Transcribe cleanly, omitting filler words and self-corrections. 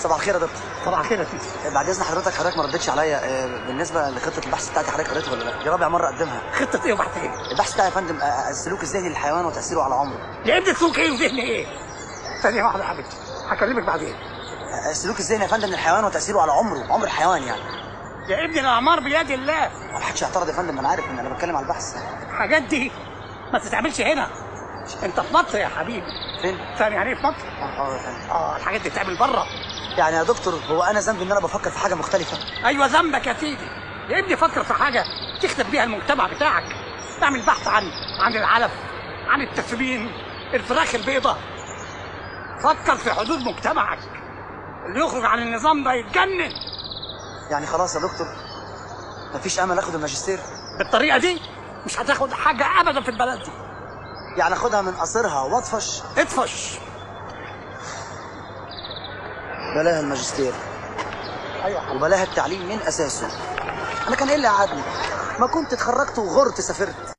صباح الخير يا دكتور. صباح الخير يا سيدي. بعد اذن حضرتك ما ردتش عليا. بالنسبة لخطة البحث بتاعتي حضرتك قريتها ولا لا؟ دي رابع مرة اقدمها. خطه ايه وبحث ايه؟ البحث بتاعي يا فندم، السلوك الذهني للحيوان وتاثيره على عمره. يا ابني سلوك ايه وذهن ايه؟ ثانية واحدة يا حبيبتي، هكلمك بعدين. السلوك الذهني يا فندم للحيوان وتاثيره على عمره، عمر الحيوان يعني. يا ابني الاعمار بيد الله. ما حدش يعترض يا فندم، انا عارف ان انا بتكلم على البحث. الحاجات دي ما تتعملش هنا. انت في مصر يا حبيبي. فين؟ فاهم يعني ايه في مصر؟ اه يا فندم. الحاجات دي تتعمل بره. يعني يا دكتور هو انا ذنبي ان انا بفكر في حاجة مختلفة؟ ايوه ذنبك يا سيدي. يا ابني فكر في حاجة تخدم بيها المجتمع بتاعك. اعمل بحث عن العلف، عن التسمين، الفراخ البيضاء. فكر في حدود مجتمعك. اللي يخرج عن النظام ده يتجنن. يعني خلاص يا دكتور مفيش امل اخد الماجستير؟ بالطريقة دي مش هتاخد حاجة ابدا في البلد دي. يعني اخدها من قصرها واطفش؟ اطفش. بلاها الماجستير. ايوه. وبلاها التعليم من اساسه. انا كان ايه اللي قعدني؟ ما كنت اتخرجت وغرت سافرت.